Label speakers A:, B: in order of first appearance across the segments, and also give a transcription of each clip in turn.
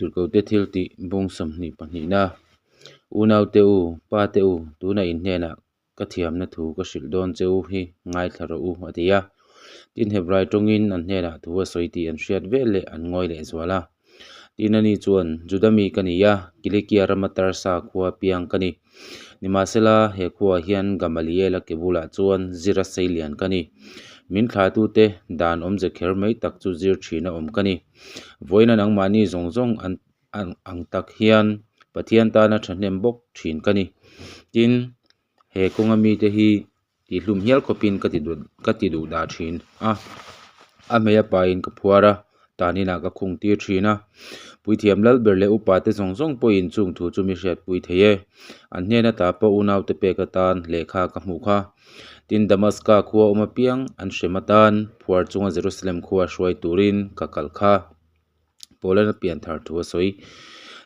A: Tirhkohte thiltih bung 22na Unaute u, pate u, tuna in hnenah ka thiamna thu ka hrilh dawn che u hi ngaithla rawh u, a ti a. Tin, Hebrai tawngin an hnenah thu a sawi tih an hriat vel leh an ngawi leh zual a. Tin, ani chuan, Juda mi ka ni a, Kilikia rama Tarsa khua piang ka ni. Nimahsela, he khuaah hian Gamaliela ke bulah chuan zira seilian ka ni. Min thlahtute dan awmze kher mai tak chu zir thina awm ka ni. Vawiina nangmahni zawng zawng an ang tak hian Pathian tana thahnem bawk thin ka ni. Tin, he kawnga mite hi tihhlum hial khawpin ka ti ka ti duh dah thin a. A hmei a pain ka phuar a, tan inah ka khung tir thin a. Puithiam lal ber leh upa te zawng zawng pawhin chung thu chu mi hriatpui thei e. An hnen ata pawh unaute pek atan lehkha ka hmuh kha. Tin, Damaska khua awm apiang an hrem atan phuar chunga Jerusalem khua hruai turin ka kal kha. Paula'n a pian thar thu a sawi.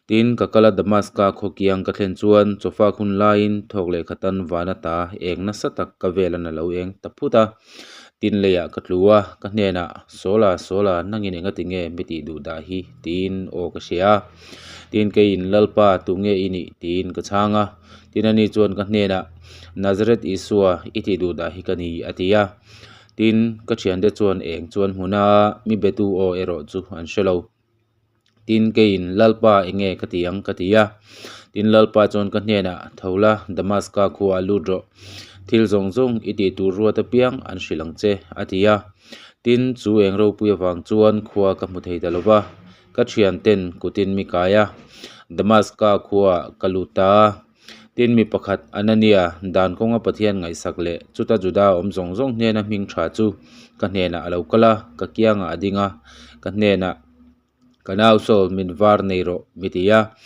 A: Tin, ka kal a Damaska khaw kiang ka thlen chuan chawfak hun laiin thawk leh khatan van ata eng nasa tak ka velan a lo eng ta phut a. Tin, leiah ka tlu a, ka hnenah, Sawla, Sawla, nangin engati nge mi tih duh dah hi? tiin aw ka hria a. Tin, keiin, Lalpa, tunge i nih? tiin ka chhang a. Tin, ani chuan ka hnenah, Nazareth Isua, i tih duh dah hi ka ni, a ti a. Tin, ka thiante chuan eng chuan hmuna mi betu aw erawh chu an hre lo. Tin, keiin, Lalpa, enge ka ti ang? ka ti a. Tin, Lalpa chuan ka hnenah, Tho la, Damaska khuaah lut rawh. Thil zawng zawng i tih tur ruat apiang an hrilh ang che, a ti a. Tin, chu eng ropui avang chuan khua ka hmu thei ta lo va, ka thianten kutin mi kai a, Damaska khuaah ka lut ta a. Tin, mi pakhat, Anania, dan kawnga Pathian ngaihsak leh chuta Juda awm zawng zawng hnena hming tha chu ka hnenah a lo kal a, ka kiangah a ding a, ka hnenah, Ka nau Saul, min var nei rawh, mi ti a.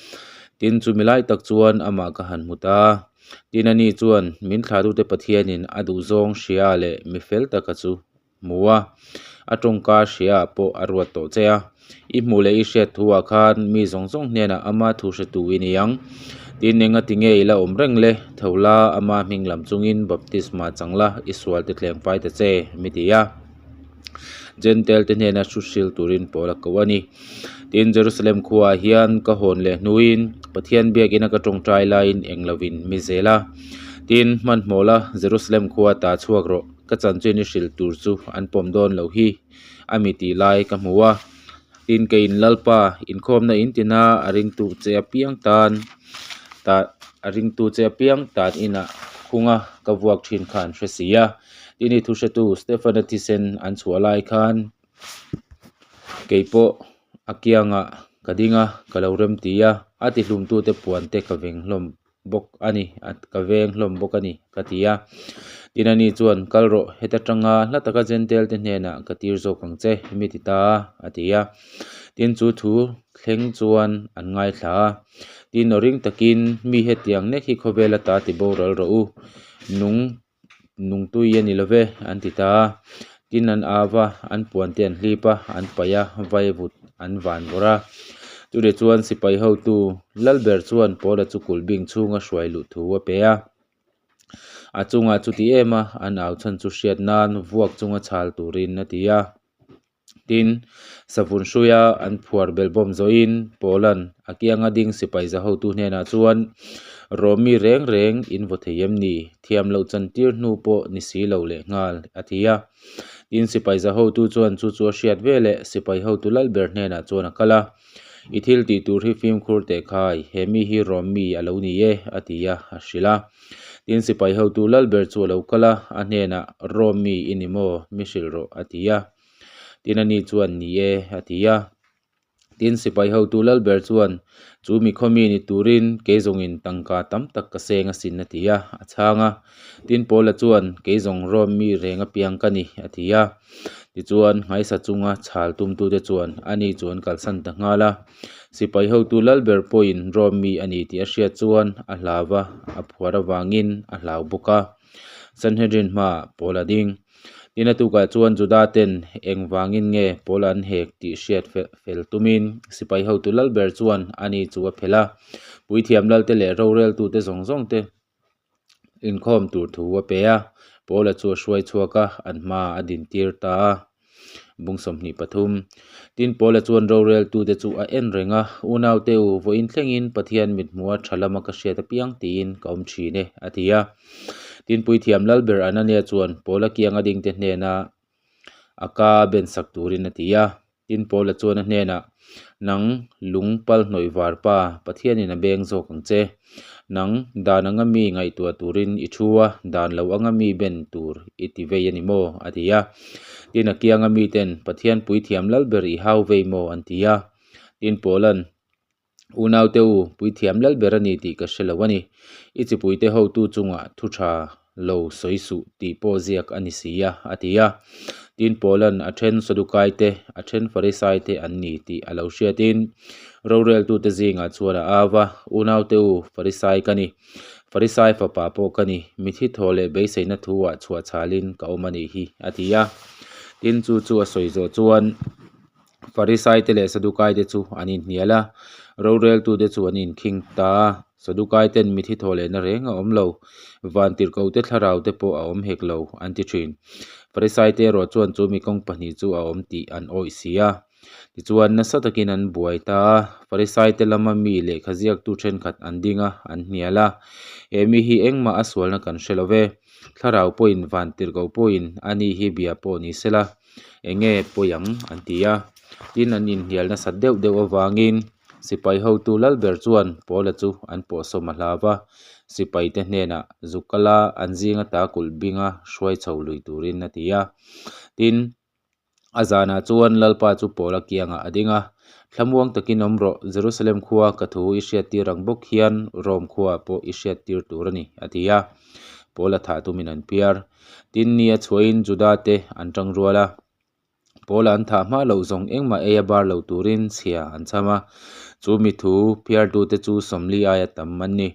A: Tin, chumi lai tak chuan amah ka han hmu ta a. Tin, ani chuan min thlahtute Pathianin a duhzawng hria leh mi fel taka chu hmu a, a tawngka hria ah pawh a ruat tawh che a. I hmuh leh i hriat thu ah khan mi zawng zawng hnenah ama thu hretu i ni ang. Tin, enga ti nge i la awm reng le? Tho la, ama hming lam chungin baptisma chang la, i sual te thleng fai ta che, mi ti a. Jentail te hnena thu hril turin pawl a ko a ni. Tin, Jerusalem khuaah hian ka hawn leh hnuin Pathian biakina ka tawngtai laiin eng lovin mi zel a. Tin, hmanhmawh la, Jerusalem khua ta chhuak rawh. Ka chanchin i hrilh tur chu an pawm dawn loh hi a mi tih lai ka hmu a. Tin, keiin Lalpa inkhawmna in tina a ringtu che apiang tan ta a ringtu che apiang tan inah khunga ka vuak thin kha an hre si a. Tin, i thuhretu Stefana thisen an chhuah lai khan kei pawh a kiangah ka ding a, ka lo rem ti a, a tihlumtute puan te ka veng hlawm. bawk a ni, ka veng hlawm bawk a ni, ka ti a. Tin ani chuan, Kal rawh, heta tanga hla taka Jentail te hnenah ka tir zawk ang che, mi ti ta a, a ti a. Tin chu thu thleng chuan an ngaithla a. Tin aw ring takin, Mi hetiang nek hi khawvel ata ti boral rawh u, nung nungtui a ni lo ve, an ti ta a. Tin an au va, an puan te an hlip a, an paih a, vaivut an van vawrh a. Chutih chuan sipai hotu Lalber chuan Paula chu kulh bing chhunga hruai luh thu a pe a. A chungah chuti em a, an au chhan chu hriat nan vuak chunga chhal turin a ti a. Tin, savun hruia an phuar belbawm zawhin Paula'n a kianga ding sipai za hotu hnenah chuan, Rawmi reng reng in vaw thei em ni? Thiam loh chantir hnu pawh ni si lo leh nghal, a ti a. Tin, sipai za hotu chuan chu chu a hriat ve leh sipai hotu lalber hnenah chuan a kal a, I thil tih tur hi fimkhur teh khai, he mi hi Rawmi a lo ni e, a ti a, a hrilh a. Tin, sipai hotu lalber chu a lo kal a, a hnenah, Rom mi i ni maw? Mi hrilh rawh, a ti a. Tin, ani chuan, Ni e, a ti a. Tin, sipai hotu lalber chuan, Chu mi khaw mi ni turin kei zawngin tangka tam tak ka seng asin, a ti a, a chhang a. Tin, Paula chuan, Kei zawng Rom mi reng apiang ka ni, a ti a. Tichuan, nghaisa chunga chhal tumtute chuan ani chu an kalsan ta nghal a. Sipai hotu lalber pawhin Rom mi a ni tih a hriat chuan a hlau va, a phuar avangin a hlau bawk a. Sanhedrin hmaah Paul a ding. Tin a tukah chuan Juda ten eng vangin nge Paul an hek tih hriat fel tumin sipai hotu lalber chuan ani chu a phelh a. Puithiam lalte leh roreltute zawng zawng te inkhawm tur thu a pe a, Paula chu a hruai chhuak a, an hma a din tir ta a. Bung 23. Tin, Paula chuan roreltute chu a en reng a, Unaute u, vawiin thlengin Pathian mithmuha tha lama ka hriat apiang tiin ka awm thin e, a ti a. Tin, Puithiam Lalber Anania chuan Paula kianga dingte hnena a ka bensak turin a ti a. Tin, Paula chuan a hnenah, Nang lung pal hnawih var pa, Pathianin a beng zawk ang che. Nang, dan anga mi ngaihtuah turin i thu a, dan lo anga mi ben tur i ti vei a ni maw? a ti a. Tin, a kianga miten, Pathian puithiam lal ber i hau vei maw? an ti a. Tin, Paula'n, Unaute u, puithiam lal ber a ni tih ka hre lo a ni. I chipuite hotu chungah thu tha lo sawi suh tih pawh ziak a ni si a, a ti a. Tin, Paula'n a then Sadukai te, a then Farisai te an ni tih a lo hriatin roreltute zingah chuan a au va, Unaute u, Farisai ka ni. Farisai fapa pawh ka ni. Mithi thaw leh beiseina thu-ah chhuahchhalin ka awm a nih hi, a ti a. Tin, chu chu a sawi zawh chuan. Farisaite leh Sadukaite chu an inhnial a, roreltute chu an inkhing ta a. Sadukaiten mithi thaw lehna reng a awm lo, vantirhkohte thlaraute pawh a awm hek lo, an ti thin. Farisaite erawh chuan chu mi kawng pahnih chu a awm tih an awih si a. Tichuan, nasa takin an buai ta a, Farisaite lama mi lehkha ziaktu thenkhat an ding a, an hnial a. He mi hi engmah a sualna kan hre lo ve, thlarau pawhin vantirhkoh pawhin ani hi bia pawh ni sela, Eng nge pawi ang? an ti a. Tin, an inhnial nasat deuh deuh avangin sipai hotu lal ber chuan Paula chu an pawhsawm a hlau va, sipaite hnenah zuk kala an zinga ta kulh binga hruai chho lui turin a ti a. Tin, a zanah chuan Lalpa chu Paula kiangah a ding a, Thlamuang takin awm rawh, Jerusalem khua ka thu i hriattir ang bawk hian Rome khuaah pawh i hriattir tur a ni, a ti a. Paula thah tumin an piar. Tin, ni a chhuahin Juda te an tang rual a, Paula an thah hma loh zawng engmah ei a bar lo turin chhia an chham a, chu mi thu phiartute chu 40 aia tam an ni.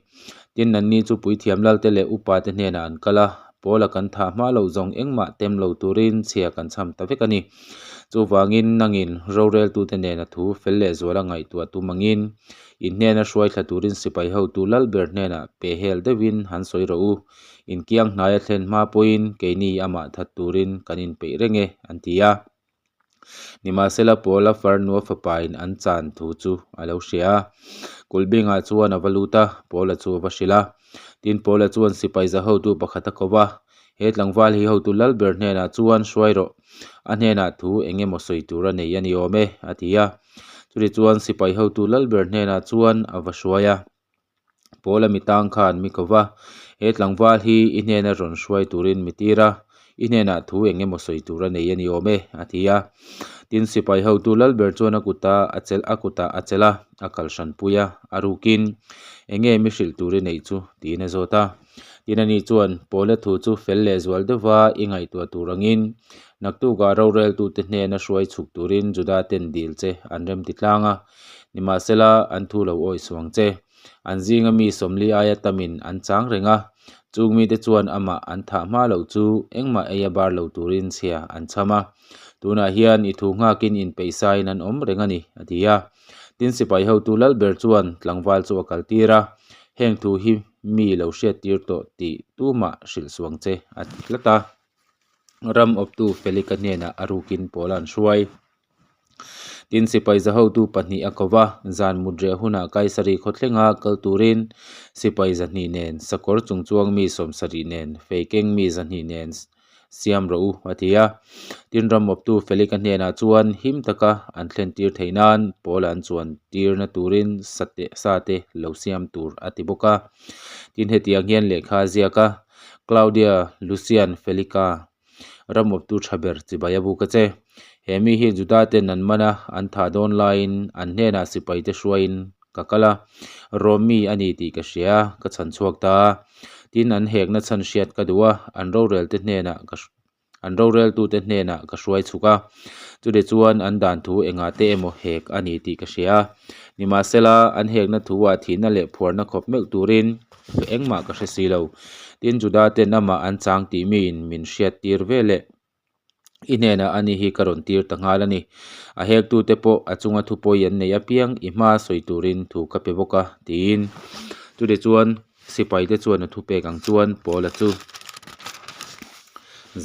A: Tin, anni chu puithiam lalte leh upa te hnenah an kal a, Paula kan thah hma loh zawng engmah tem lo turin chhia kan chham ta vek a ni. Chuvangin, nangin roreltute nena thu fel leh zuala ngaihtuah tum angin, in hnena hruai thla turin sipai hotu lalber hnenah pe hel deuhin han sawi rawh u. Inkiang hnai a thlen hma pawhin keini amah that turin kan inpeih reng e, an ti a. Nimahsela Paula farnua fapain an chan thu chu a lo hria a. Kulhbingah chuan a va lut a, Paula chu a va hrilh a. Tin, Paula chuan sipai za hotu pakhat a ko va, He tlangval hi hotu lalber hnenah chuan hruai rawh, a hnenah thu eng emaw sawi tur a nei a ni awm e, a ti a. Chutichuan sipai hotu lalber hnenah chuan a va hruai a. Paula mi tang khan mi ko va, He tlangval hi i hnena rawn hruai turin mi tir a, i hnenah thu eng emaw sawi tur a nei a ni awm e, a ti a. Tin, sipai hotu lalber chuan a kuta a chelh a kutah a chelh a, a kal hranpui a, a rukin, Eng nge mi hrilh tur i neih chu? tiin a zawt a. Tin, ani chuan, Paula thu chu fel leh zual deuhva i ngaihtuah tur angin, naktukah roreltute hnena hruai chhuk turin Juda ten dil che an remti tlang a. Nimahsela, an thu lo awih suang che. An zinga mi 40 aia tamin an chang reng a, chung mite chuan amah an thah hma loh chu engmah ei a bar lo turin chhia an chham a. Tunah hian i thu nghakin inpeihsain an awm reng a ni, a ti a. Tin, sipai hotu lalber chuan tlangval chu a kaltir a, Heng thu hi mi lo hriattir tawh tih tumah hrilh suang che, a ti tlat a. Ram awptu Felika hnenah a rukin Paula an hruai. Tin, sipai za hotu pahnih a ko va, zan mut reh hunah Kaisari khawthlenga kal turin sipai 200 nen, sakawr chungchuang mi 70 nen, fei keng mi 200 nen siam rawh u, a ti a. Tin, ram awptu Felika hnenah chuan him taka an thlentir theih nan Paula an chuan tirna turin sate sate lo siam tur a ti bawk a. Tin, hetiang hian lehkha a ziak a, Claudia Lucian Felika Ram awptu tha ber chibai a buk a che. He mi hi Juda ten an man a, an thah dawn laiin an hnenah sipai te hruaiin ka kal a, Rom mi a ni tih ka hria a, ka chhan chhuak ta a. Tin, an hekna chhan hriat ka duh a, an rorel te hnenah ka an roreltute hnenah ka hruai chhuk a. Chute chuan an dan thu engah te emaw hek a ni tih ka hria a. Nimahsela, an hekna thu-ah thihna leh phuarna khawp meuh turin Engmah ka hre si lo. Tin, Juda ten amah an chang tih miin min hriat tir ve leh i hnenah ani hi ka rawn tir ta nghal a ni. A heltute pawh a chunga thupawi an neih apiang i hma sawi turin thu ka pe bawk a, tiin. Chutichuan, sipaite chuan a thupek ang chuan Paula chu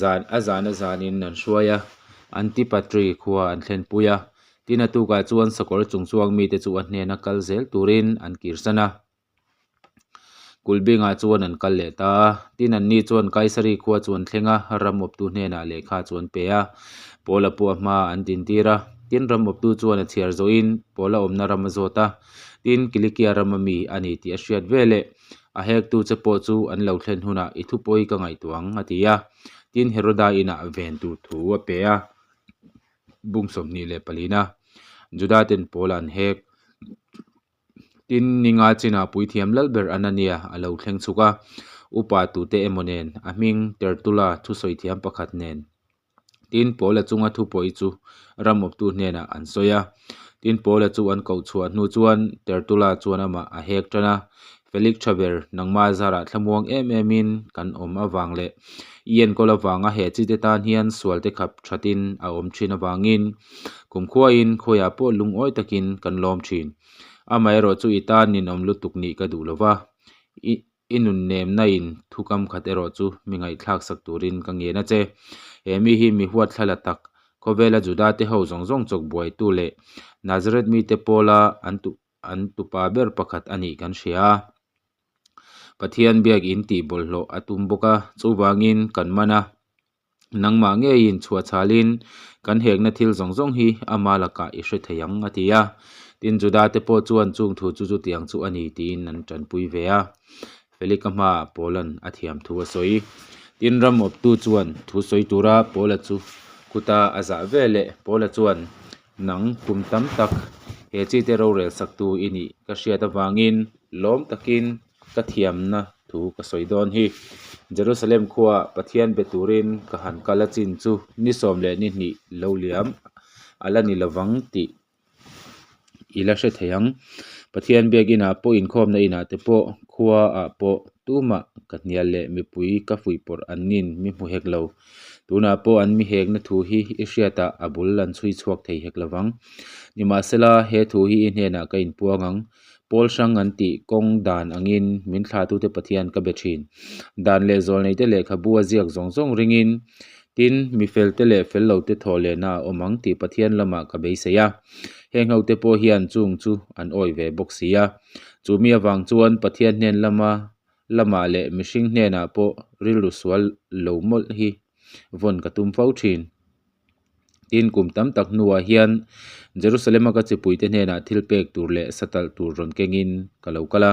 A: zan a zan a zanin an hruai a. Antipatri khua an thlenpui a. Tin, a tukah chuan sakawr chungchuang mite chu a hnena kal zel turin an kirsan a. Kulhbingah chuan an kal leh ta a. Tin, anni chuan Kaisari khua chu an thleng a, ram awptu hnenah lehkha chu an pe a. Paula pawh a hmaah an dintir a. Tin, ram awptu chuan a chhiar zawhin Paula awmna ram a zawt a. Tin, Kilikia rama mi a ni tih a hriat veleh a hektu che pawh chu an lo thlen hunah i thupawi ka ngaihtuah ang, a ti a. Tin, Heroda inah ven tur thu a pe a. Bung 24na Juda ten Paula an hek. Tin, ninga chinah puithiam lalber Anania a lo thleng chhuk a, upa tute emaw nen, a hming Tertulla thusawi thiam pakhat nen. Tin, Paula chunga thupawi chu ram awptu hnenah an sawi a. Tin, Paula chu an koh chhuah hnu chuan Tertulla chuan amah a hek tan a, Felix tha ber, nangma zarah thlamuang em emin kan awm avang leh i enkawl avanga he chite tan hian sualte khap thatin a awm thin avangin Kumkhuain khawiah pawh lungawi takin kan lawm thin. Amaherawh chu i tan ninawm lutuk nih ka duh lo va, i i nunnemna in thu kam khat erawh chu mi ngaihthlak sak turin ka ngen a che. He mi hi mi huatthla la tak, khawvela Juda te ho zawng zawng chawk buaitu leh Nazareth mite pawla an an tupa ber pakhat a nih kan hria a. Pathian biak in tih bawlhhlawh a tum bawk a, chuvangin kan man a. Nangmah ngeiin chhuahchhalin kan hekna thil zawng zawng hi ama lakah i hre thei ang, a ti a. Tin, Juda-te pawh chuan chung thu chu chutiang chu a ni tiin an tanpui ve a. Felika hmaah Paula'n a thiam thu a sawi. Tin, ram awptu chuan thu sawi tura Paula chu kuta a zah ve leh Paula chuan, Nang kum tam tak he chite rorel saktu i nih ka hriat avangin lawm takin ka thiamna thu ka sawi dawn hi. Jerusalem khuaah Pathian be turin ka han kal a chin chu ni 12 lo liam a la ni lovang tih i la hre thei ang. Pathian biakinah pawh inkhawmna inah te pawh khuaah pawh tumah ka hnial leh mipui ka fuihpawrh an nin mi hmu hek lo. Tunah pawh an mi hekna thu hi i hriatah a bul an chhui chhuak thei hek lovang. Nimahsela, he thu hi i hnenah ka inpuang ang. Pawl hrang an tih kawng dan angin min thlahtute Pathian ka be thin. Dan leh zawlneite lehkhabu a ziak zawng zawng ringin, tin, mi felte leh fel lote thawh lehna a awm ang tih Pathian lamah ka beisei a. Heng hote pawh hian chung chu an awih ve bawk si a. Chu mi avang chuan Pathian hnen lama lamah leh mihring hnenah pawh rilru sual lo mawlh hi vawn ka tum fo thin. Tin, kum tam tak hnuah hian Jerusalem-a ka chipuite hnenah thil pek tur leh satalh tur rawn kengin ka lo kal a.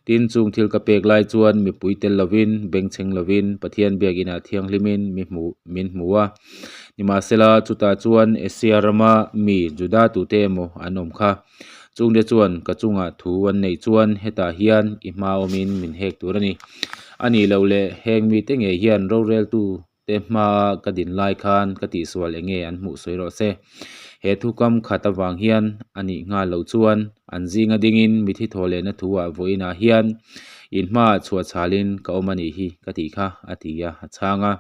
A: Tin, chung thil ka pek lai chuan mipui tel lovin, bengchheng lovin, Pathian biakinah thianghlimin mi hmu min hmu a. Nimahsela, chutah chuan Asia rama mi Juda tute emaw an awm kha. Chungte chuan ka chungah thu an neih chuan hetah hian i hma awmin min hek tur a ni. A nih loh leh heng mite ngei hian roreltu te hmaa ka din lai khan ka tihsual eng nge an hmuh sawi rawh se. He thukam khat avang hian a nih nghal loh chuan an zinga dingin mithi thaw lehna thuah vawiinah hian in hmaah chhuahchhalin ka awm a nih hi ka tih kha a ti a, a chhang a.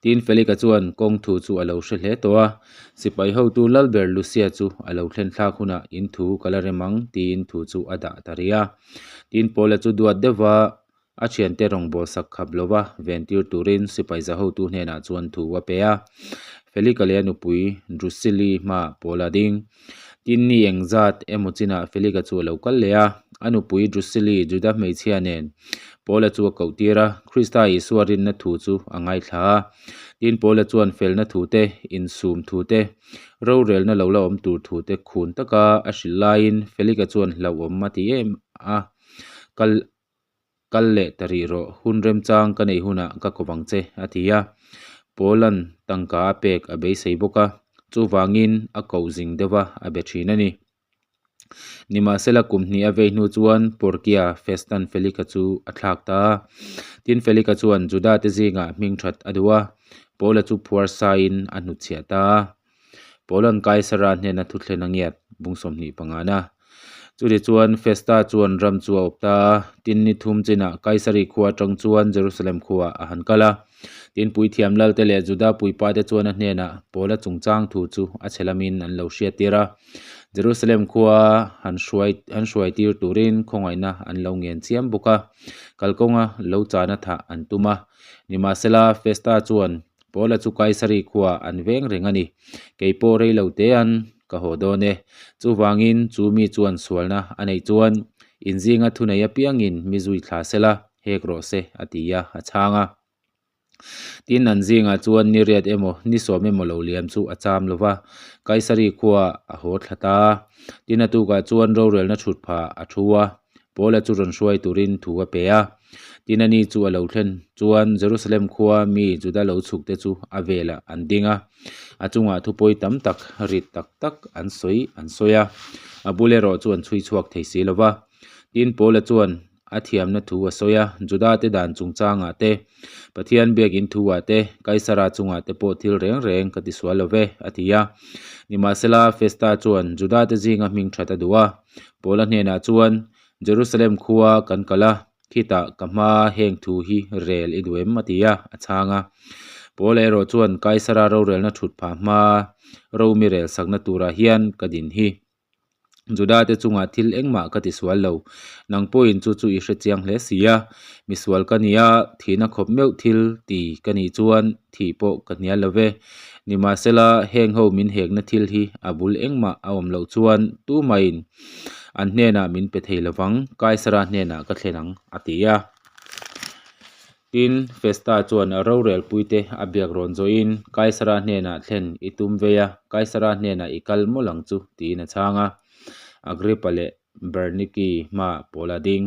A: Tin, Felika chuan kawng thu chu a lo hre hle tawh a, sipai hotu Lalber Lusia chu a lo thlen thlak hunah in thu ka la rem ang tiin thu chu a dah ta rih a. Tin, Paula chu duat deuh va A thiante rawngbâwl sak khap lova ventir turin sipai za hotu hnenah chuan thu a pe a. Felika leh a nupui Drusili hmaah Paul a ding. Tin, ni engzat emaw chinah Felika chu a lo kal leh a. A nupui Drusili Juda hmeichhia nen Paula chu a kohtir a, Krista Isua rinna thu chu a ngaithla a. Tin, Paula chuan felna thu te, insum thu te, rorelna lo la awm tur thu te khun taka a hrilh laiin Felika chuan hlauhawm a ti em a, kal Kal leh ta rih rawh, hun remchang ka neih hunah ka kawp ang che, a ti a. Paula'n tangka a pek a beisei bawk a, chuvangin a koh zing deuh a, a be thin a ni. Nimahsela kum hnih a vei hnu chuan Porkia Festan Felika chu a thlak ta a. Tin, Felika chuan Juda-te zingah hming that a duh a, Paula chu phuar sain a hnutchhiah ta a. Paula'n Kaisara hnena thuthlen a ngiat, bung 25 na. Chutichuan, Festa chuan ram chu a awp ta a, tin ni thum chinah Kaisari khua atang chuan Jerusalem khuaah a han kal a. Tin, puithiam lalte leh Juda puipate chuan a hnenah Paula chungchang thu chu a chhe lamin an lo hriattir a. Jerusalem khua han hruai han hruaitir turin khawngaihna an lo ngen chiam bawk a, kalkawnga lo chana thah an tum a. Nimahsela, Festa chuan. Paula chu Kaisari khuaah an veng reng a ni. Kei pawh rei lo tean ka haw dawn e. Chuvangin chu mi chuan sualna a neih chuan inzinga thunei apiangin mi zui thla sela hek rawh se, a ti a, a chhang a. Tin, an zingah chuan ni riat emaw, ni sawm emaw lo liam chu a cham lo va, Kaisari khuaah a haw thla ta a. Tin, a tukah chuan rorelna thut phah a thu a, Paula chu rawn hruai turin thu a pe a. Tin, ani chu a lo thlen chuan Jerusalem khua mi Juda lo chhukte chu a velah an ding a, a chungah thupawi tam tak rit tak tak an sawi an sawi a, a bul erawh chu an chhui chhuak thei si lo va. Tin, Paula chuan a thiamna thu a sawi a, Judate dan chungchangah te, Pathian biakin thuah te, Kaisara chungah te pawh thil reng reng ka tisual lo ve, a ti a. Nimahsela, Festa chuan Judate zinga hming that a duh a, Paula hnenah chuan, Jerusalem khua kan kal a, khitah ka hma heng thu hi rel i duh em? a ti a, a chhang a. Paula erawh chuan, Kaisara rorelna thut phah hma Romi rel sakna turah hian ka din hi. Juda te chungah thil engmah ka ti sual lo. Nang pawhin chu chu i hre chiang hle si a. Misual ka ni a, thihna khawp meuh thil ti ka nih chuan thih pawh ka hnial lo ve. Nimahsela, heng ho min hekna thil hi a bul engmah a awm loh chuan tumahin an hnenah min pe thei lovang, Kaisara hnenah ka thlen ang, a ti a. Tin, Festa chuan a rorelpuite a biak rawn zawhin, Kaisara hnenah thlen i tum vei a, Kaisara hnenah i kal mawlh ang chu, tiin a chhang a. Agrippa leh Berniki hmaah pawl a ding.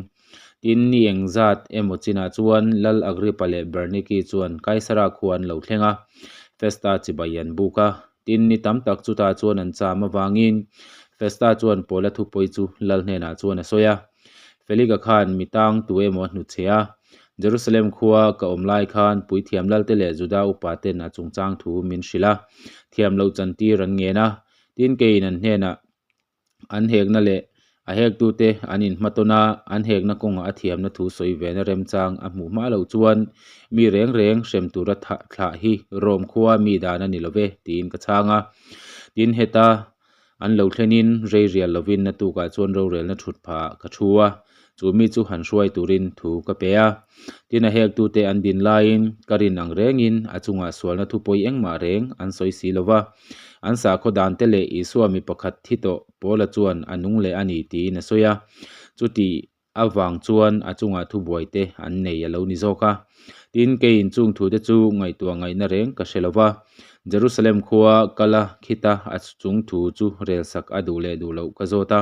A: Tin, ni engzat emaw chinah chuan Lal Agrippa leh Berniki chuan Kaisara khua an lo thleng a, Festa chibai an buk a. Tin, ni tam tak chutah chuan an cham avangin Festa chuan Paula thupawi chu Lal hnenah chuan a sawi a. Felika khan mi tang tu emaw a hnutchhe a, Jerusalem khua ka awm lai khan puithiam lalte leh Juda upa ten a chungchang thu min hrilh a, thiam loh chantir an ngen a. Tin, keiin an hnenah an hekna leh a hektute an inhmatawn a, an hekna kawngah a thiamna thu sawi vena remchang a hmuh hma loh chuan mi reng reng hrem tura thlah hi Rome khua mi dan a ni lo ve, tiin ka chhang a. Tin, heta An lo thlenin rei rial lovin na tukah chuan rorelna thut phah ka thu a, chu mi chu han hruai turin thu ka pe a. Tin, a hektute an din laiin ka rin ang rengin a chungah sualna thupawi engmah reng an sawi si lo va. An sakhaw dante leh Isua mi pakhat thi tawh Paula chuan a nung leh a ni tiin a sawi a. Chuti avang chuan a chungah thubuai te an nei a lo ni zawk a. Tin, keiin chung thute chu ngaihtuah ngaihna reng ka hre lo va. Jerusalem khua kal a khita a chung thu chu rel sak a duh leh duh loh ka zawt a.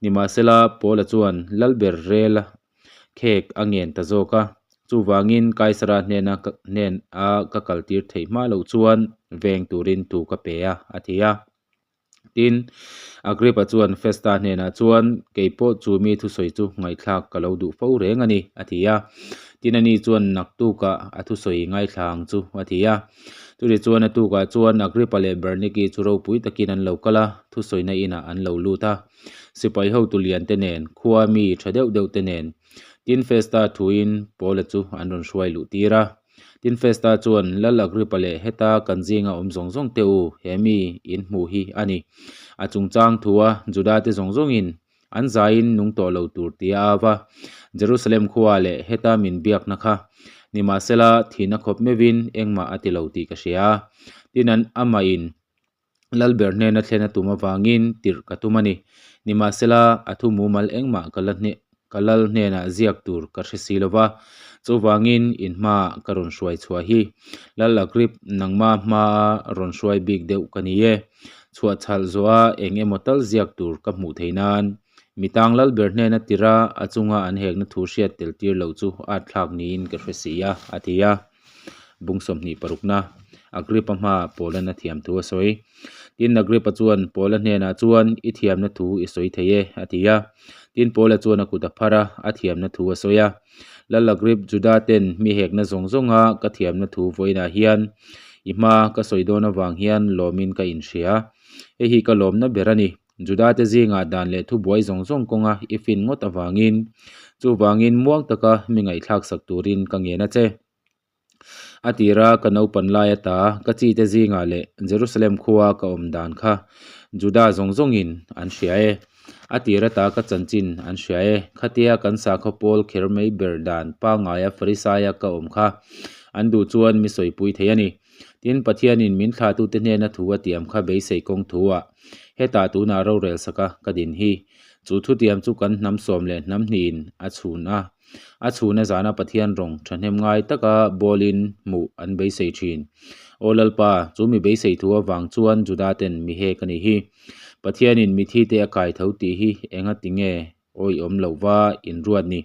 A: Nimahsela, Paula chuan Lalber rel a khek a ngen ta zawk a. Chuvangin Kaisara hnena hnen a ka kaltir theih hma loh chuan veng turin thu ka pe a, a ti a. Tin, Agrippa chuan Festa hnenah chuan, Kei pawh chu mi thusawi chu ngaihthlak ka lo duh fo reng a ni, a ti a. Tin, ani chuan naktukah a thusawi ngaithla ang chu, a ti a. Chutih chuan a tukah chuan Agrippa leh Berniki chu ropui takin an lo kal a, thusawina inah an lo lut a. Sipai hotu lian te nen, khua mi tha deuh deuh te nen, tin Festa thuin Paula chu an rawn hruai luh tir a. Tin Festa chuan, Lal Agrippa leh heta kan zinga awm zawng zawng te u, he mi in hmuh hi a ni. A chungchang thua Judate zawng zawngin an zaiin nung tawh lo tur tia a va. Jerusalem khua leh heta min biakna kha nimahsela thihna khawp meuhin engmah a ti lo tih ka hria. Tin an amahin Lalber hnena thlen a tum avangin tirh ka tum a ni. Nimahsela, a thu mumal engmah ka la hne ka lal hnenah ziak tur ka hre si lo va. Chuvangin in hmaah ka rawn hruai chhuah hi. Lal Agrip, nangma hmaa rawn hruai bik deuh ka ni e. Chhuah chhalh zawha eng emaw tal ziak tur ka hmuh theih nan. Mi tang Lalber hnena tirha a chunga an hekna thu hriat tel tir loh chu at thlak niin ka hre si a, a ti a. Bung sawmhnih parukna, Agrippa hmaah Paula'n a thiam thu a sawi. Tin, Agrippa chuan Paula hnenah chuan, I thiamna thu i sawi thei e, a ti a. Tin, Paula chuan a kut a phar a, a thiamna thu a sawi a. Lal Agrip, Juda ten mi hekna zawng zawnga ka thiamna thu vawiinah hian i hma ka sawi dawn avang hian lawmin ka inhria. Hei hi ka lawmna ber a ni. Judate zingah dan leh thubuai zawng zawng kawnga i fin ngawt avangin, chuvangin muang taka mi ngaihthlak sak turin ka ngen a che. A tira ka naupan lai ata ka chite zingah leh Jerusalem khua ka awm dan kha Juda zawng zawngin an hria e. A tir ata ka chanchin an hria e. Khatia kan sakhaw pawl kher mai ber dan pangaia Farisaia ka awm kha an duh chuan mi sawipui thei a ni. Tin, Pathianin min thlahtute hnena thu a tiam kha beisei kawng thu-ah hetah tunah rorel saka ka din hi. Chu thutiam chu kan hnam sawm leh hnam hnihin a chhun a. A chhuna zana Pathian rawng thahnem ngai taka bawlin hmuh an beisei thin. Aw Lalpa, chu mi beisei thu avang chuan Juda ten mi hek a nih hi. Pathianin mithi te a kai tho tih hi enga ti nge awihawm loh va inruat ni.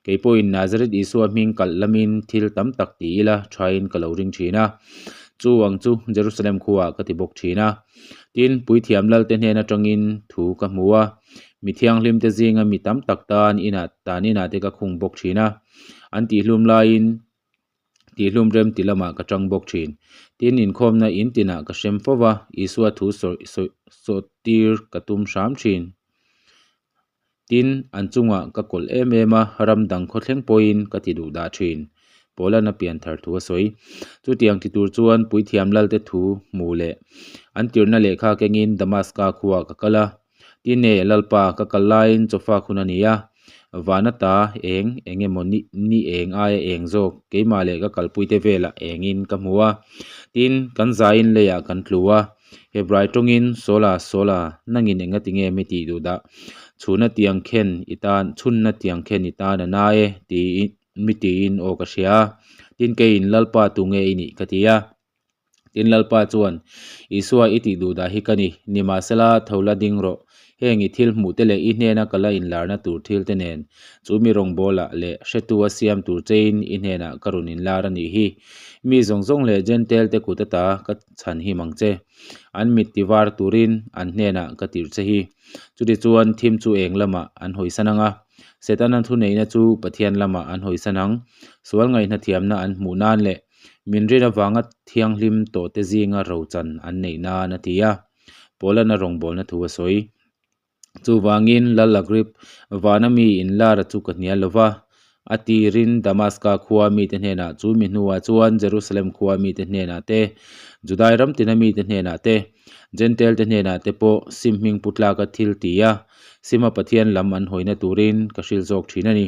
A: Kei pawhin Nazareth Isua hming kalh lamin thil tam tak ti ila thain ka lo ring thin a. Chu ang chu Jerusalem khuaah ka ti bawk thin a. Tin, Puithiam Lalte hnen atangin thu ka hmu a, mi thianghlimte zinga mi tam tak tan inah tan inah te ka khung bawk thin a. An tihhlum laiin tihhlum rem ti lamah ka tang bawk thin. Tin, inkhawmna in tinah ka hrem fo va, Isua thu sawi sawi sawhtir ka tum hram thin. Tin, an chungah ka kawlh em em a, ram dang khawthleng pawhin ka ti duh dah thin. Paula'n a pian thar thu a sawi. Chutiang ti tur chuan Puithiam Lalte thu hmu leh an tirhna lehkha kengin Damaska khuaah ka kal a. Tin e, Lalpa, ka kal laiin chawfak hun a ni a, vana ta eng eng emaw ni ni eng aia eng zawk keimah leh ka kalpuite velah engin ka hmu a. Tin, kan zaiin leiah kan tlu a. Hebrai tawngin, Saula, Saula, nangin enga tinge mi tih duh dah? Chhunna tiang khen i tan, chhunna tiang khen i tan a na e, tiin mi tiin aw ka hria a. Tin, keiin, Lalpa tunge i nih? ka ti a. Tin, Lalpa chuan, Isua i tih duh dah hi ka ni, nimahsela tho la ding rawh. Heng i thil hmuh te leh i hnena ka la inlarna tur thil te nen, chu mi rawngbawlah leh hretu a siam tur chein i hnenah ka rawn inlar a nih hi. Mi zawng zawng leh Jentail te kut ata ka chhan him ang che. An mit ti var turin an hnenah ka tirh che hi. Chutichuan thim chu eng lamah an hawisan ang a, Setana thuneihna chu Pathian lamah an hawisan ang. Sual ngaihna thiamna an hmuh nan leh min rin avanga thianghlim tawhte zinga rochan an neih nan a ti a. Paulana rawngbawlna thu a sawi. Chuvangin Lal Agrip, vana mi inlara chu ka hnial lo va, a tirin Damaska khua mite hnenah chu mi hnuah chuan Jerusalem khua mite hnenah te, Judai ram tina mite hnenah te, Jentail te hnenah te pawh sim hming pu tlaka thil ti a, sima Pathian lam an hawina turin ka hrilh zawk thin a ni.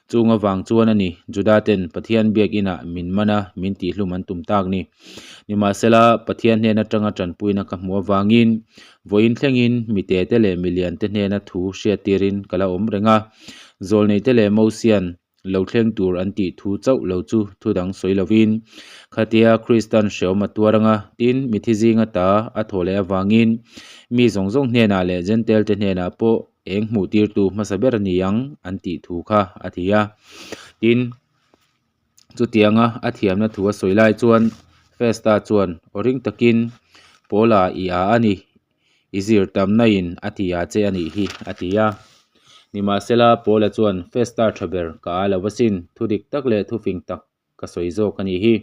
A: Chung avang chuan a ni, Juda ten Pathian biakinah min man a, min tihhlum an tum tak ni. Nimahsela, Pathian hnen atanga tanpuina ka hmuh avangin, vawiin thlengin mi tete leh mi liante hnena thu hriattirin ka la awm reng a. Zawlneite leh Mosian lo thleng tur an tih thu chauh lo chu thu dang sawi lovin, khatia Kristan hreawm a tuar anga, tin, mithi zinga ta a thawh leh avangin mi zawng zawng hnenah leh Jentail-te hnenah pawh eng hmuhtirtu hmasa ber a ni ang an tih thu kha a ti a. Tin. Chutianga a thiamna thu a sawi lai chuan Festa chuan aw ring takin, Paula i a a ni, i zir tamna in a ti a che a nih hi, a ti a. Nimahsela Paula chuan Festa tha ber ka a lo asin, thu dik tak leh thu fing tak ka sawi zawk a nih hi.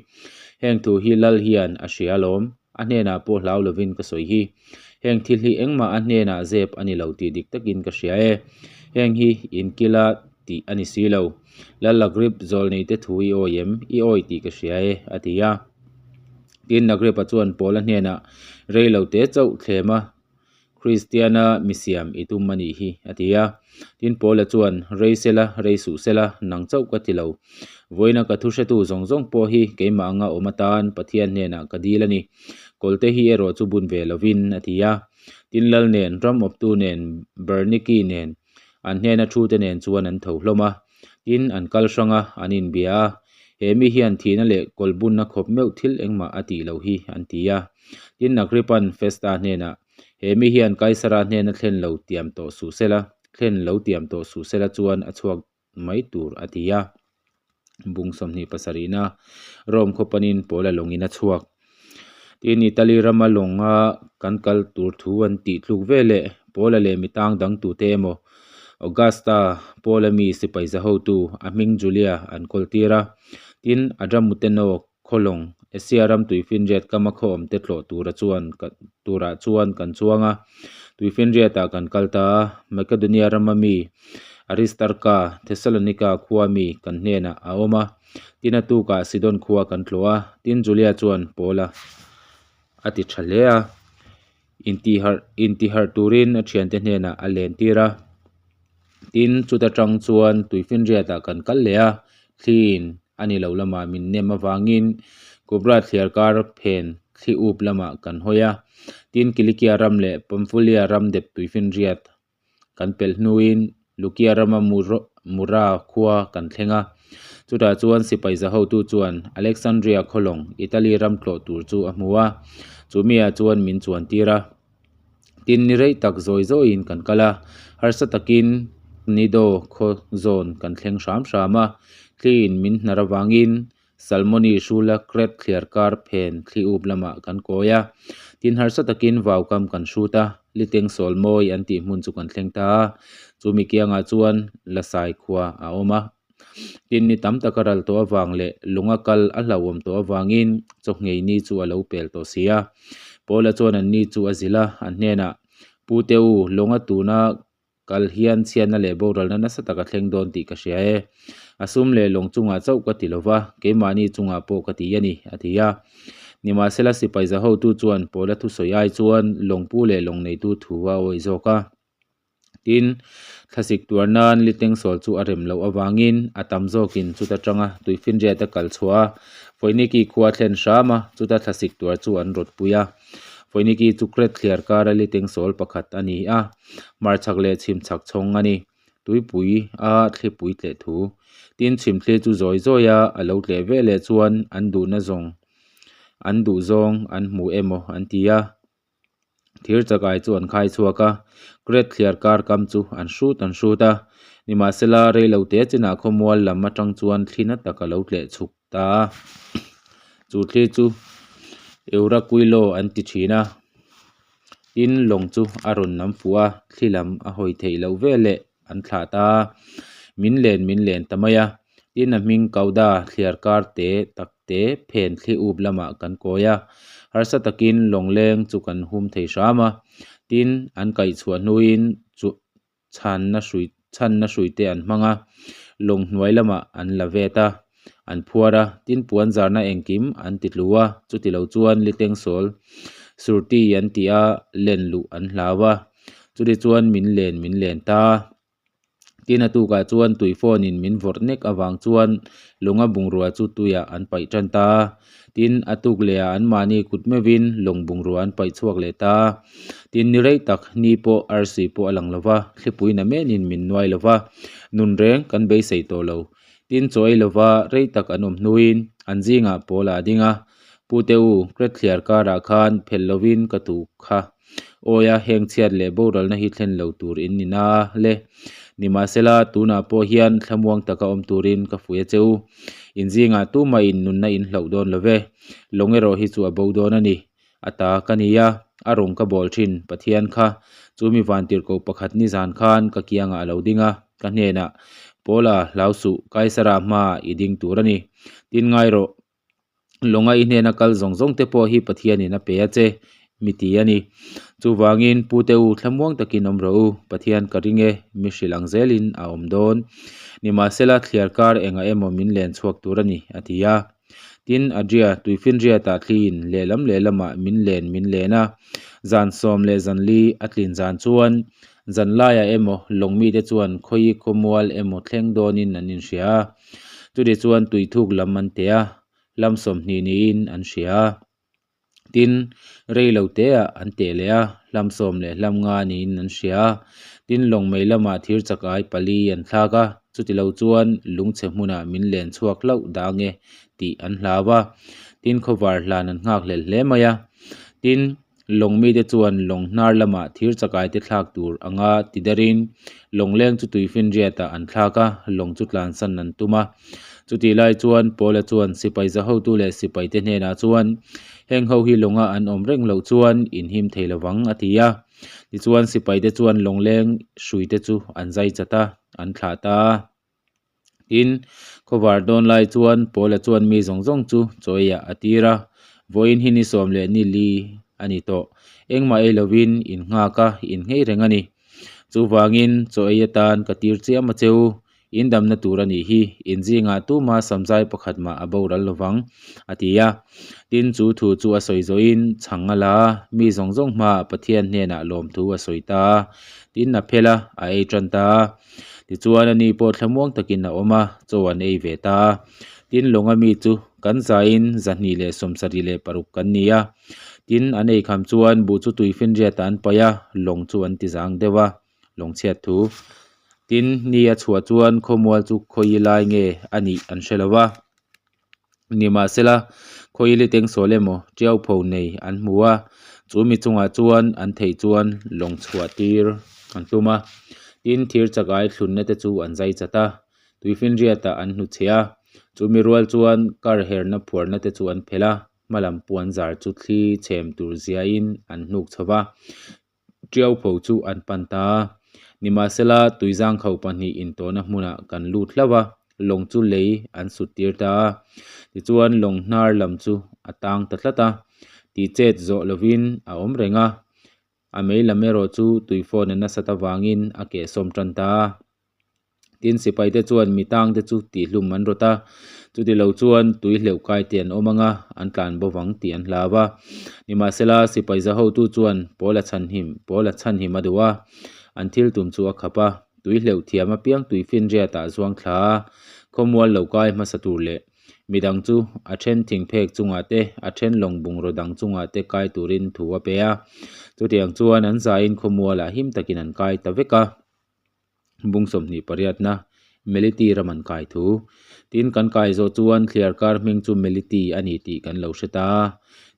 A: Heng thu hi Lal hian a hria alawm, a hnenah pawh hlau lovin ka sawi hi. Heng thil hi engmah a hnenah zep a ni lo tih dik takin ka hria e. Heng hi inkila tih a ni si lo. Lal Agrip zawlneite thu i awi em? I awi tih ka hria e, a ti a. Tin, Agrippa chuan Paula hnenah, Rei lo te chauh thlem a, Kristiana mi siam i tum a nih hi, a ti a. Tin, Paula chuan, Rei sela, rei suh sela, nang chauh ka ti lo. Vawiina ka thu hretu zawng zawng pawh hi keimah anga awm atan Pathian hnenah ka dil a ni. Kawlte hi erawh chu bun ve lovin, a ti a. Tin, Lal nen, ram awptu nen, Berniki nen, An hnena thute nen chuan an tho hlawm a, tin, an kal hrang a, an inbia a. He mi hian thihna leh kawlbunna khawp meuh thil engmah a tih loh hi, an ti a. Tin, Agrippa'n Festa hnenah, He mi hian Kaisara hnena thlen lo tiam tawh suh sela, thlen lo tiam tawh suh sela chuan a chhuak mai tur, a ti a. Bung 27-na Rome khaw panin Paula lawngin a chhuak. Tin, Italy rama lawnga kan kal tur thu an tih tluk ve leh Paula leh mi tang dang tute emaw Augusta Paula mi sipai za hotu a hming Julia an kawl tir a. Tin, Adramuteno khaw lawng Asia ram tuifinriat kama khaw awmte tlawh tura chuan turah chuan kan chuang a. Tuifinriatah kan kal ta a, Makedonia rama mi Aristarka, Thessalonika khua mi kan hnenah a awm a. Tin a tukah Sidon khua kan tlawh a, tin Julia chuan Paula a ti tha hle a, intiharh intiharh turin a thiante hnenah a len tir a. Tin chuta tang chuan tuifinriatah kan kal leh a, thliin a ni lo lamah min nem avangin Kupra thliarkar phen thli up lamah kan hawi a. Tin, Kilikia ram leh Pamfulia ram dep tuifinriat kan pelh hnuin Lukia rama Mura khua kan thleng a. Chutah chuan sipai za hotu chuan Alexandria khawlawng Italy ram tlawh tur chu a hmu a, chu miah chuan min chuan tir a. Tin, ni rei tak zawi zawiin kan kal a, harsa takin Knido khaw zawn kan thleng hram hram a. Thliin min hnar avangin Salmoni hrula Kret thliarkar phen thli up lamah kan kawi a. Tin, harsa takin vaukam kan hrut a, Liteng sawl mawi an tih hmun chu kan thleng ta a. Chumi kiangah chuan Lasai khua a awm a. Tin, ni tam taka ral tawh avang leh lunga kal a hlauhawm tawh avangin chawhngei ni chu a lo pel tawh si a. Paula chuan an ni chu a zilh a, a hnenah, Pu te u, lawnga tuna kal hian chhiatna leh boralna nasa tak a thleng dawn tih ka hria e. A sum leh lawng chungah chauh ka ti lo va, keimahni chungah pawh ka ti a ni, a ti a. Nimahsela sipai za hotu chuan Paula thusawi ai chuan lawngpu leh lawng neitu thu a awih zawk a. Tin, thlasik tuar nan liteng sawl chu a rem loh avangin a tam zawkin chuta tanga tuifinriat a kal chhuah a, Foiniki khua thlen hram a, chuta thlasik tuar chu an rawt pui a. Foiniki chu Kret thliar kara liteng sawl pakhat a ni a, hmarchhak leh chhimchhak chhawng a ni. Tuipui a thlipui tleh thu. Tin, chhimthli chu zawi zawi a, a lo tleh ve leh chuan an duhna zawng an duh zawng an hmu emaw an ti a. Thir chakai chu an khai chhuak a, Kret thliar kar kam chu an hrut an hrut a. Nimahsela, reilo te chinah khawmual lam atang chuan thli na tak a lo tleh chhuk ta a. Chu thli chu Euraquilo an ti thin a. Tin, lawng chu a rawn nam fuh a, thli lam a hawi theih loh veleh an thlah ta a. Min len min len ta mai a. Tin, a hming Kauda thliar kar te tak te phen thli up lamah kan kawi a, harsa takin lawngleng chu kan hum thei hram a. Tin, an kaih chhuah hnuin chu chhanna hrui chhanna hrui te an hmang a, lawng hnuai lamah an la vet a, an phuar a, tin puan zarna engkim an ti tlu a, chuti lo chuan liteng sawl surti an tih a len luh an hlau a, chuti chuan min len min len ta. Tin a tukah chuan tui phone in min vawrh nek avang chuan lawnga bungrua chu tuiah an paih tan ta a. Tin a tuk leh ah anmahni kut meuhin lawng bungrua an paih chhuak leh ta a. Tin ni rei tak ni pawh arsi pawh a lang lo va, thlipui na menin min nuai lo va, nun reng kan beisei tawh lo. Tin chaw ei lova rei tak an awm hnuin an zingah pawl ah a ding a, Pute u, Kret thliar karah khan phelh lovin ka tuh kha. Awi a, heng chhiat leh boralna hi thlen lo tur in ni na le. Nimahsela, tunah pawh hian thlamuang taka awm turin ka fuih a che u. In zingah tumah in nunna in hlauh dawn lo ve. Lawng erawh hi chu a bo dawn a ni. A ta ka ni a, a rawn ka bawl thin Pathian kha. Chu mi vantirhkoh pakhat nizan khan ka kiangah a lo ding a, ka hnenah, Paula, hlau suh, Kaisara hmaah i ding tur a ni. Tin ngai rawh. Lawnga i hnena kal zawng zawng te pawh hi Pathianin a pe a che, mi ti a ni. Chuvangin Pute u thlamuang takin awm rawh u, Pathian ka ring e, mi hrilh ang zelin a awm dawn. Nimahsela thliar kar engah emaw min len chhuak tur a ni, a ti a. Tin, Adria, tuifinriatah thliin lehlam lehlamah min len min len a. Zan sawm leh zan li a tlin zan chuan zan laiah emaw lawng mite chuan khawi khawmual emaw thleng dawnin an inhria a. Chutih chuan tui thuk lam an teh a, hlam 20 niin an hria a. Tin, rei lo teah an teh leh a, hlam sawm leh hlam nga niin an hria a. Tin, lawng mei lamah thir chakai pali an thlak a, chuti lo chuan lungchhe hmunah min len chhuak hlauh dang e tih an hlau a. Tin, khawvar hlan an nghakhlel hle mai a. Tin, Lawng mite chuan lawng hnar lamah thir chakai te thlak tur anga ti darin lawng leng chu tuifinriatah an thlak a, lawng chu tlansan an tum a. Chutih lai chuan Paula chuan sipai za hotu leh sipai te hnenah chuan, Heng ho hi lawnga an awm reng loh chuan in him thei lovang a ti a. Tichuan sipai te chuan lawng leng hrui te chu an zai chat a, an thlah ta a. Tin, khawvar dawn lai chuan Paula chuan mi zawng zawng chu chaw eiah a tir a, Vawiin hi ni sawm leh ni li a ni tawh. Engmah ei lovin in nghak a, in nghei reng a ni. Chuvangin chaw ei atan ka tir chiam a che u, in damna tur a nih hi, in zingah tuma samzai pakhat mah a boral lovang, a ti a. Tin, chu thu chu a sawi zawhin chhang a la a, mi zawng zawng hmaah Pathian hnenah lawmthu a sawi ta a. Tin, a phel a, a ei tan ta a. Tichuan ani pawh thlamuang takin a awm a, chaw an ei ve ta a. Tin, lawnga mi chu Kan zain 276 kan ni a. Tin, an eikham chuan buh chu tuifinriatah an paih a, lawng chu an ti zang deuh a, lawng chhiat thu. Tin, ni a chhuah chuan khawmual chu khawi lai nge a nih an hre lo va. Nimahsela, khawili tengsawl emaw tiaupho nei an hmu a, chu mi chungah chuan an theih chuan lawng chhuah tir an tum a. Tin, thir chakai thlunna te chu an zai chat a, tuifinriatah an hnuchhe a. Chu mi rual chuan kar herna phuarna te chu an phelh a, hmalam puan zar chu thli chhem tur ziain an hnuk chho va. Tiaupho chu an pan ta a. Nimahsela, tuizangkhauh pahnih intawhna hmunah kan lut hlauh a, lawng chu lei an sut tir ta a. Tichuan, lawng hnar lam chu a tang ta tlat a, tih chet zawh lovin a awm reng a. A mei lam erawh chu tuifawn a nasat avangin a kehsawm tan ta a. Tin, sipaite chuan mi tangte chu tihhlum an rawt a, chuti lo chuan tui hleuh kaite an awm ang a, an tlan bo vang tih an hlau a. Nimahsela, sipai za hotu chuan Paula chhanhim, Paula chhanhim a duh a, an thil tum chu a khap a, tui hleuh thiam apiang tui finriatah a zuang thla a, khawmual lo kai hmasa tur leh midang chu a then thingphek chungah te, a then lawng bungraw dang chungah te kai turin thu a pe a. Chutiang chuan an zaiin khawmualah him takin an kai ta vek a. Bung sawmhnih pariatna, Meliti ram an kai thu. Tin, kan kai zawh chuan thliar kar hming chu Meliti a ni tih kan lo hre ta a.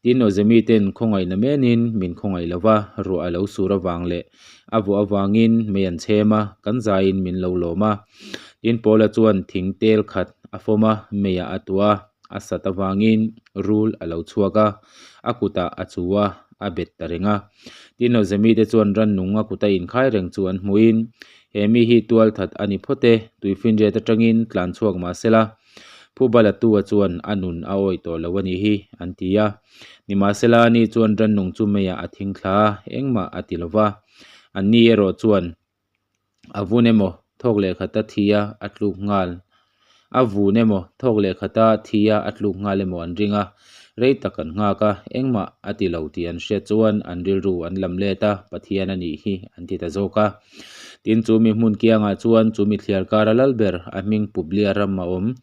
A: Tin, Awzemi ten khawngaihna menin min khawngaih lo va, ruah a lo sur avang leh a vuah avangin mei an chhem a, kan zaiin min lo lawm a. Tin, Paula chuan thing tel khat a fawm a, meiah a tuah a, a sat avangin rul a lo chhuak a, a kutah a chu a, a bet ta reng a. Tin, Awzemi te chuan rannung a kuta inkhai reng chu an hmuhin, He mi hi tualthat a ni phawt e, tuifinriat atangin tlan chhuak mah sela, Phuba Latua chuan a nun a awih tawh lo a nih hi, an ti a. Nimahsela, ani chuan rannung chu meiah a thing thla a, engmah a ti lo va. Anni erawh chuan a vun emaw thawk leh khata thi a a tluk nghal a vun emaw thawk leh khata thi a a tluk nghal emaw an ring a, rei tak an nghak a, engmah a ti lo tih an hriat chuan an rilru an lam let a, Pathian a nih hi an ti ta zawk a. Tin, chu mi hmun kiangah chuan chu mi thliar kara lal ber a hming Publia ram a awm.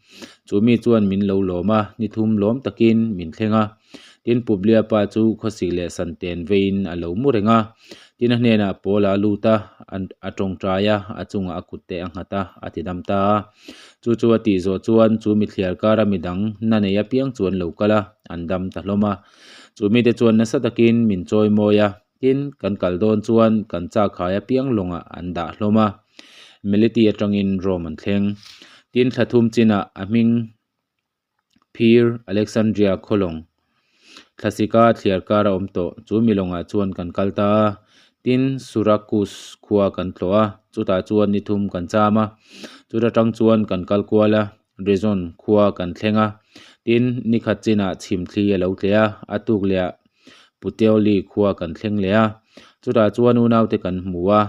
A: Chu mi chuan min lo lawm a, ni thum lawm takin min thleng a. Tin, Publia pa chu khawsik leh santen veiin a lo mu reng a. Tin, a hnenah Paula a lut a, a tawngtai a, a chungah a kutte a nghat a, a ti dam ta a. Chu chu a tih zawh chuan chu mi thliar kara midang na nei apiang chu an lo kal a, an dam ta hlawm a. Chu mite chuan nasa takin min chawi mawi a, tin, kan kal dawn chuan kan chak khai apiang lawngah an dah hlawm a. Meliti atangin Rome an thleng. Tin, thla thum chinah a hming Phir, Alexandria khawlawng, thlasika thliar kar a awm tawh. Chu mi lawngah chuan kan kal ta a, tin Surakus khua kan tlawh a, chutah chuan ni thum kan cham a. Chuta tang chuan kan kal kual a, Rezon khua kan thleng a. Tin, ni khat chinah chhim thli a lo tleh a, a tuk leh ah Puteoli khua kan thleng leh a. Chutah chuan unaute kan hmu a,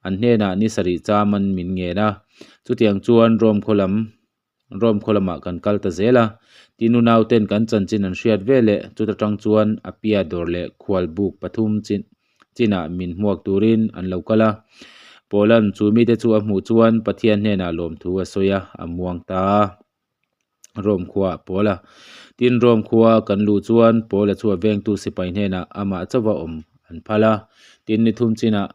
A: an hnenah ni sarih cham an min ngen a. Chutiang chuan Rome khaw lam Rome khaw lamah kan kal ta zel a, tin unauten kan chanchin an hriat ve leh chuta tang chuan Apia dawr leh khual buk pathum chin chinah min hmuak turin an lo kal a. Paula'n chu mite chu a hmuh chuan Pathian hnenah lawmthu a sawi a, a muang ta a. Rome khuaah Paula. Tin Rome khua kan luh chuan Paula chu a vengtu sipai hnenah amah chauha awm an phal a. Tin ni thum chinah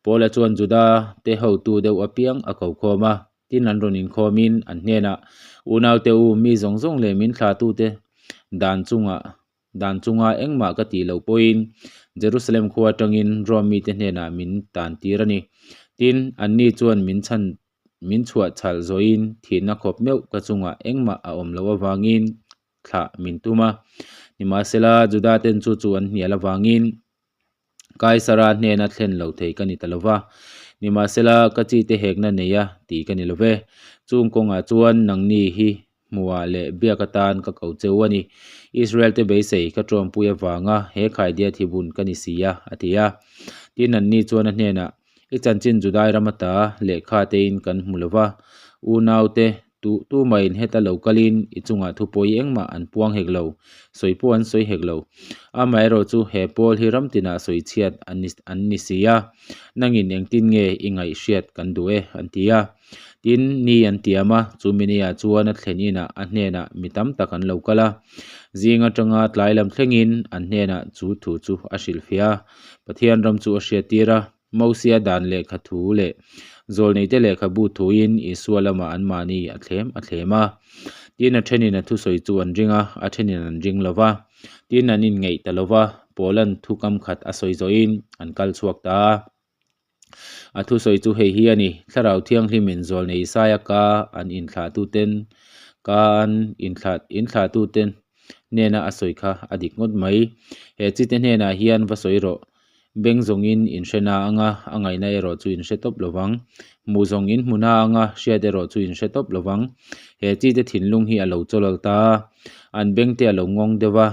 A: Paula chuan Juda te hotu deuh apiang a ko khawm a. Tin an rawn inkhawmin an hnenah, Unaute u, mi zawng zawng leh min thlahtute dan chungah dan chunga engmah ka tih loh pawhin Jerusalem khua atangin Rome mite hnenah min tan tir a ni. Tin, anni chuan min chhan min chhuah chhalh zawhin thihna khawp meuh ka chungah engmah a awm loh avangin thlah min tum a. Nimahsela, Judaten chu chu an hnial avangin Kaisara hnena thlen lo thei ka ni ta lo va, nimahsela ka chite hekna nei a tih ka ni lo ve. Chung kawngah chuan nangni hi hmuhah leh biak atan ka ko cheu a ni. Israel-te beisei ka ṭawmpui avanga he khaidia thibun ka ni si a, a ti a. Tin, anni chuan a hnenah, I chanchin Judai ram ata lehkha tein kan hmu lo va, unaute Tu tumahin heta lo kalin i chungah thupawi engmah an puang hek lo, sawi pawh an sawi hek lo. Amaherawh chu he pawl hi ram tinah sawi chhiat an ni an ni si a, nangin engtin nge i ngaihhriat kan duh e, an ti a. Tin, ni an tiam a, chu mi niah chuan a thlen inah a hnenah mi tam tak an lo kal a. Zing atanga tlai lam thlengin an hnenah chu thu chu a hrilhfiah a, Pathian ram chu a hriattir a. Mosia dan lehkha thu leh Zawlneite lehkhabu thuin Isua lamah anmahni a thlem a thlem a. Tin, a thenin a thusawi chu an ring a, a thenin an ring lo va. Tin, an inngeih ta lo va, Paula'n thu kam khat a sawi zawhin an kal chhuak ta a. A thusawi chu hei hi a ni, Thlarau Thianghlimin Zawlnei Isaia ka an inthlahtuten ka an inthlah inthlahtuten hnena a sawi kha a dik ngawt mai. He chite hnenah hian va sawi rawh. Beng zawngin in hre na anga, a ngaihna erawh chu in hre tawp lo vang. Hmuh zawng in hmu na anga, hriat erawh chu in hre tawp lo vang. He chite thinlung hi a lo chawlawlh ta a, an bengte a lo ngawng deuh va.